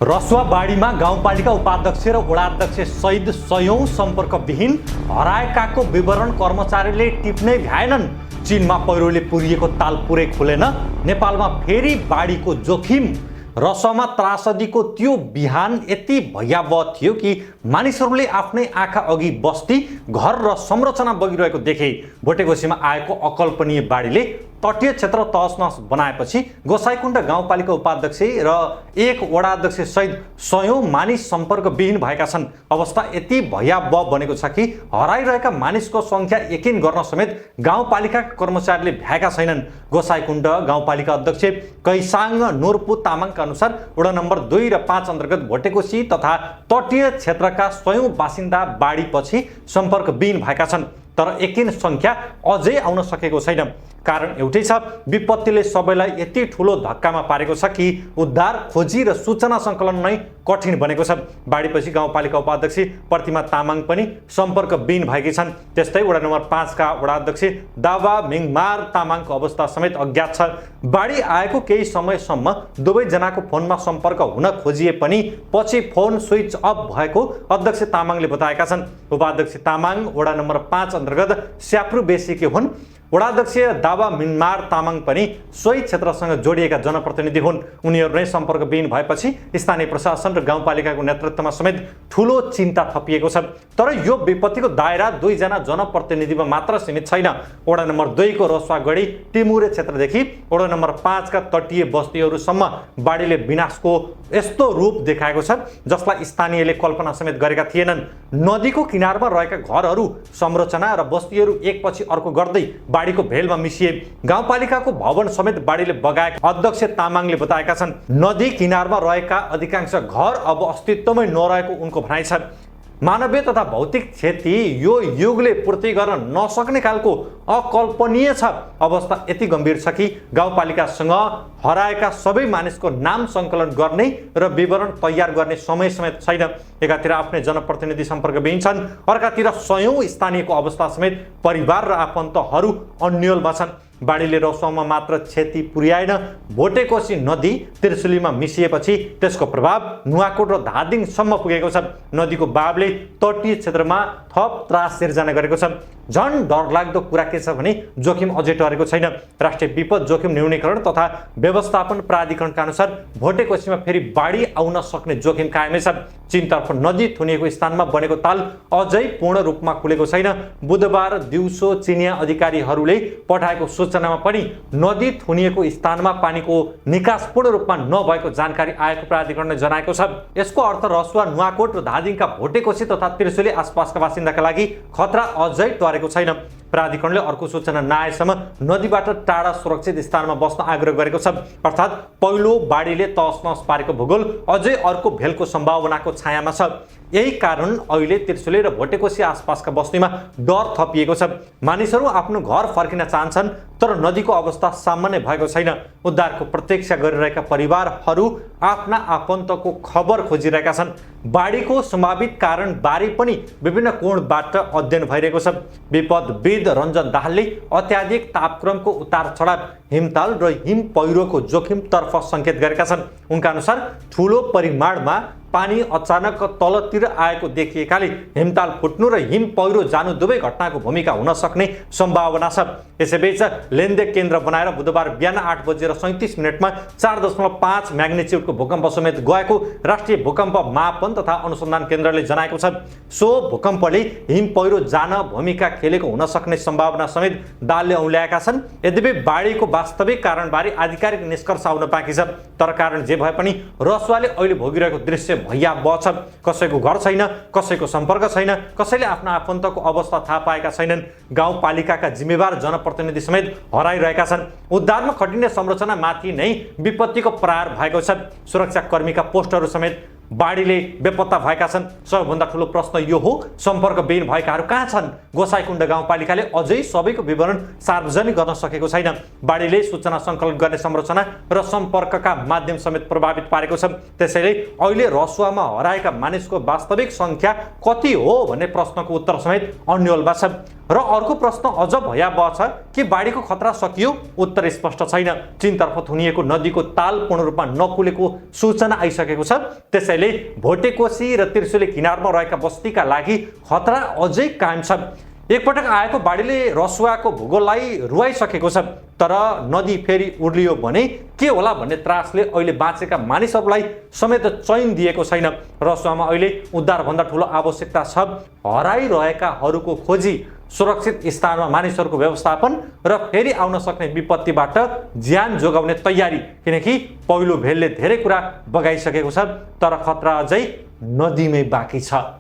रसुवा बाढीमा गाउँपालिका उपाध्यक्ष र वडाध्यक्ष सहित सयौं सम्पर्कविहीन हराएकाको विवरण कर्मचारीले टिप्नै भ्याएनन्। चीनमा पहिरोले पुरिएको ताल पुरै खुलेन। नेपालमा फेरि बाढीको जोखिम। रसुवामा त्रासदीको त्यो बिहान यति भयावह थियो कि मानिसहरूले आफ्नै आँखा अघि बस्ती, घर र संरचना बगिरहेको देखे। भोटेकोसीमा आएको अकल्पनीय बाढीले तटीय क्षेत्र तहस-नहस बनाएपछि गोसाइकुण्ड गाउँपालिका उपाध्यक्ष र एक वडाध्यक्ष सहित सयौं मानिस सम्पर्कविहीन भएका छन्। अवस्था यति भयावह बनेको छ कि हराइरहेका मानिसको संख्या यकिन गर्न समेत गाउँपालिका कर्मचारीले भ्याएका छैनन्। गोसाइकुण्ड गाउँपालिका अध्यक्ष कैसाङ नोर्पु तामाङका अनुसार वडा नम्बर 2 र 5 अन्तर्गत भोटेकोसी तथा तटीय क्षेत्रका सयौं बासिन्दा बाढीपछि सम्पर्कविहीन भएका छन्, तर यकिन संख्या अझै आउन सकेको छैन। कारण एउटै छ, विपत्तिले सबैलाई यति ठूलो धक्कामा पारेको छ कि उद्धार खोजी र सूचना सङ्कलन नै कठिन बनेको छ। बाढीपछि गाउँपालिका उपाध्यक्ष प्रतिमा तामाङ पनि सम्पर्कविहीन भएकी छन्। त्यस्तै वडा नम्बर 5 का वडाध्यक्ष दावा मिङमार तामाङको अवस्था समेत अज्ञात छ। बाढी आएको केही समयसम्म दुवैजनाको फोनमा सम्पर्क हुन खोजिए पनि पछि फोन स्विच अफ भएको अध्यक्ष तामाङले बताएका छन्। उपाध्यक्ष तामाङ वडा नम्बर 5 अन्तर्गत स्याप्रु बेसीके हुन्। वडाध्यक्ष दावा मिङमार तामाङ पनि सोही क्षेत्रसँग जोडिएका जनप्रतिनिधि हुन्। उनीहरू नै सम्पर्कविहीन भएपछि स्थानीय प्रशासन र गाउँपालिकाको नेतृत्वमा समेत ठूलो चिन्ता थपिएको छ। तर यो विपत्तिको दायरा दुईजना जनप्रतिनिधिमा मात्र सीमित छैन। वडा नम्बर 2 को रसुवागढी टिमुरे क्षेत्रदेखि वडा नम्बर 5 का तटीय बस्तीहरूसम्म बाढीले विनाशको यस्तो रूप देखाएको छ जसलाई स्थानीयले कल्पना समेत गरेका थिएनन्। नदीको किनारमा रहेका घरहरू, संरचना र बस्तीहरू एकपछि अर्को गर्दै बाढीको भेलमा मिसिए। गाउँपालिकाको भवन समेत बाढीले बगाएको अध्यक्ष तामाङले बताएका छन्। नदी किनारमा रहेका अधिकांश घर अब अस्तित्वमै नरहेको उनको भनाइ छ। मानवीय तथा भौतिक क्षति यो युगले पूर्ति गर्न नसक्ने खालको अकल्पनीय छ। अवस्था यति गम्भीर छ कि गाउँपालिकासँग हराएका सबै मानिसको नाम सङ्कलन गर्ने र विवरण तयार गर्ने समय समेत छैन। एकातिर आफ्नै जनप्रतिनिधि सम्पर्कविहीन छन्, अर्कातिर सयौं स्थानीयको अवस्था समेत परिवार र आफन्तहरू अन्योलमा छन्। बाढीले रसुवामा मात्र क्षति पुर्याएन, भोटेकोसी नदी त्रिशुलीमा मिसिएपछि त्यसको प्रभाव नुवाकोट र धादिङसम्म पुगेको छ। नदीको बहावले तटीय क्षेत्रमा थप त्रास सिर्जना गरेको छ। झन् डरलाग्दो कुरा के छ भने जोखिम अझै टरेको छैन। राष्ट्रिय विपद जोखिम न्यूनीकरण तथा व्यवस्थापन प्राधिकरणका अनुसार भोटेकोसीमा फेरि बाढी आउन सक्ने जोखिम कायमै छ। चीनतर्फ नदी थुनिएको स्थानमा बनेको ताल अझै पूर्ण रूपमा खुलेको छैन। बुधबार दिउँसो चिनिया अधिकारीहरूले पठाएको सूचनामा पनि नदी थुनिएको स्थानमा पानीको निकास पूर्ण रूपमा नभएको जानकारी आएको प्राधिकरणले जनाएको छ। यसको अर्थ रसुवा, नुवाकोट र धादिङका भोटेकोसी तथा त्रिशुली आसपासका बासिन्दाका लागि खतरा अझै टरेको छैन। प्राधिकरणले अर्को सूचना नआएसम्म नदीबाट टाढा सुरक्षित स्थानमा बस्न आग्रह गरेको छ। अर्थात् पहिलो बाढीले तहस-नहस पारेको भूगोल अझै अर्को भेलको सम्भावनाको छायामा छ। यही कारण अहिले त्रिशुली र भोटेकोसी आसपासका बस्तीमा डर थपिएको छ। मानिसहरू आफ्नो घर फर्किन चाहन्छन्, तर नदीको अवस्था सामान्य भएको छैन। उद्धारको प्रतीक्षा गरिरहेका परिवारहरू आफ्ना आफन्तको खबर खोजिरहेका छन्। बाढीको सम्भावित कारणबारे पनि विभिन्न कोणबाट अध्ययन भइरहेको छ। विपदविद रञ्जन दाहालले अत्याधिक तापक्रमको उतार चढाव, हिमताल र हिम पहिरोको जोखिमतर्फ सङ्केत गरेका छन्। उनका अनुसार ठूलो परिमाणमा पानी अचानक तलतिर आएको देखिएकाले हिमताल फुट्नु र हिम पहिरो जानु दुवै घटनाको भूमिका हुन सक्ने सम्भावना छ। यसैबीच लेन्दे केन्द्र बनाएर बुधबार बिहान 8:37 4.5 म्याग्निच्युडको भूकम्प समेत गएको राष्ट्रिय भूकम्प मापन तथा अनुसन्धान केन्द्रले जनाएको छ। सो भूकम्पले हिम पहिरो जान भूमिका खेलेको हुन सक्ने सम्भावना समेत दालले औल्याएका छन्। यद्यपि बाढीको वास्तविक कारणबारे आधिकारिक निष्कर्ष आउन बाँकी छ। तर कारण जे भए पनि रसुवाले अहिले भोगिरहेको दृश्य भयावह छ। कसैको घर छैन, कसैको सम्पर्क छैन, कसैले आफ्ना आफन्तको अवस्था थाहा पाएका छैनन्। गाउँपालिकाका जिम्मेवार जनप्रतिनिधि समेत हराइरहेका छन्। उद्धारमा खटिने संरचना माथि नै विपत्तिको प्रहार भएको छ। सुरक्षाकर्मीका पोस्टहरू समेत बाढीले बेपत्ता भएका छन्। सबैभन्दा ठुलो प्रश्न यो हो, सम्पर्कविहीन भएकाहरू कहाँ छन्? गोसाइँकुण्ड गाउँपालिकाले अझै सबैको विवरण सार्वजनिक गर्न सकेको छैन। बाढीले सूचना सङ्कलन गर्ने संरचना र सम्पर्कका माध्यम समेत प्रभावित पारेको छ। त्यसैले अहिले रसुवामा हराएका मानिसको वास्तविक सङ्ख्या कति हो भन्ने प्रश्नको उत्तर समेत अन्यलमा छ। र अर्को प्रश्न अझ भयावह छ कि बाढीको खतरा सकियो? उत्तर स्पष्ट छैन। चीनतर्फ थुनिएको नदीको ताल पूर्ण रूपमा नकुलेको सूचना आइसकेको छ। त्यसैले भोटेकोशी र त्रिशुली किनारमा रहेका बस्तीका लागि खतरा अझै कायम छ। एकपटक आएको बाढीले रसुवाको भूगोललाई रुवाइसकेको छ, तर नदी फेरि उर्लियो भने के होला भन्ने त्रासले अहिले बाँचेका मानिसहरूलाई समेत चैन दिएको छैन। रसुवामा अहिले उद्धारभन्दा ठुलो आवश्यकता छ हराइरहेकाहरूको खोजी, सुरक्षित स्थानमा मानिसहरूको व्यवस्थापन र फेरि आउन सक्ने विपत्तिबाट ज्यान जोगाउने तयारी। किनकि पहिलो भेलले धेरै कुरा बगाइसकेको छ, तर खतरा अझै नदीमै बाँकी छ।